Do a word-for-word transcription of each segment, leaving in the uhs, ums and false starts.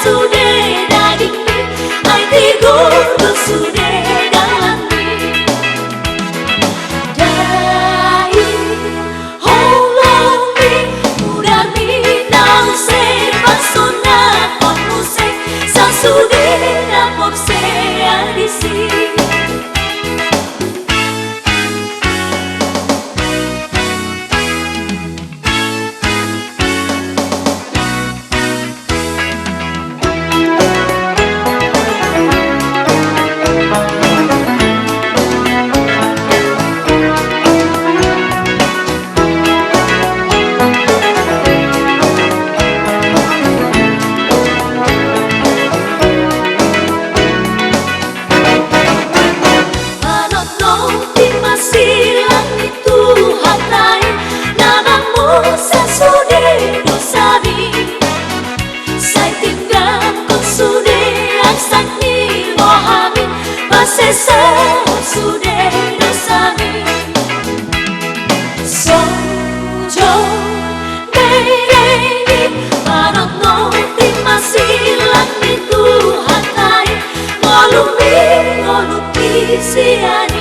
sude dagingmi, ai tigor do sude dalanmi. Dai, holongmi, mudami, naung sai pasonanghon muse, sasude na porsea disi. Manonoti ma silang ni Tuhanta i, na mangusa sude dosami. Sai tindanghon sude arsak ni rohami, pasesehon sude dosami. So jo bereng i, manonoti ma silang ni Tuhanta i, ngolumi, ngolumi sian i.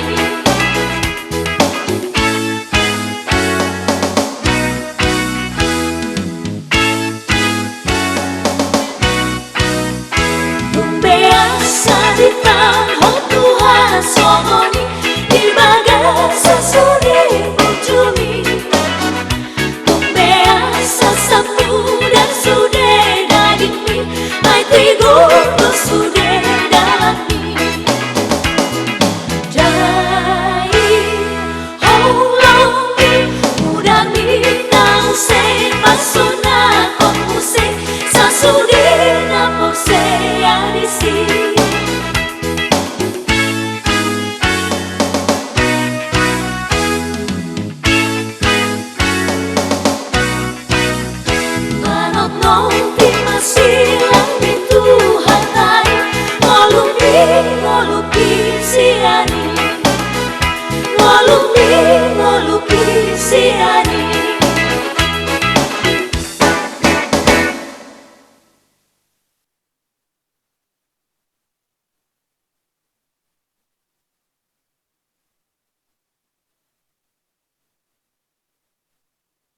Tung be asa ditangihon Tuhan songon i di bagasan sude burjumi. Tung be asa sampulu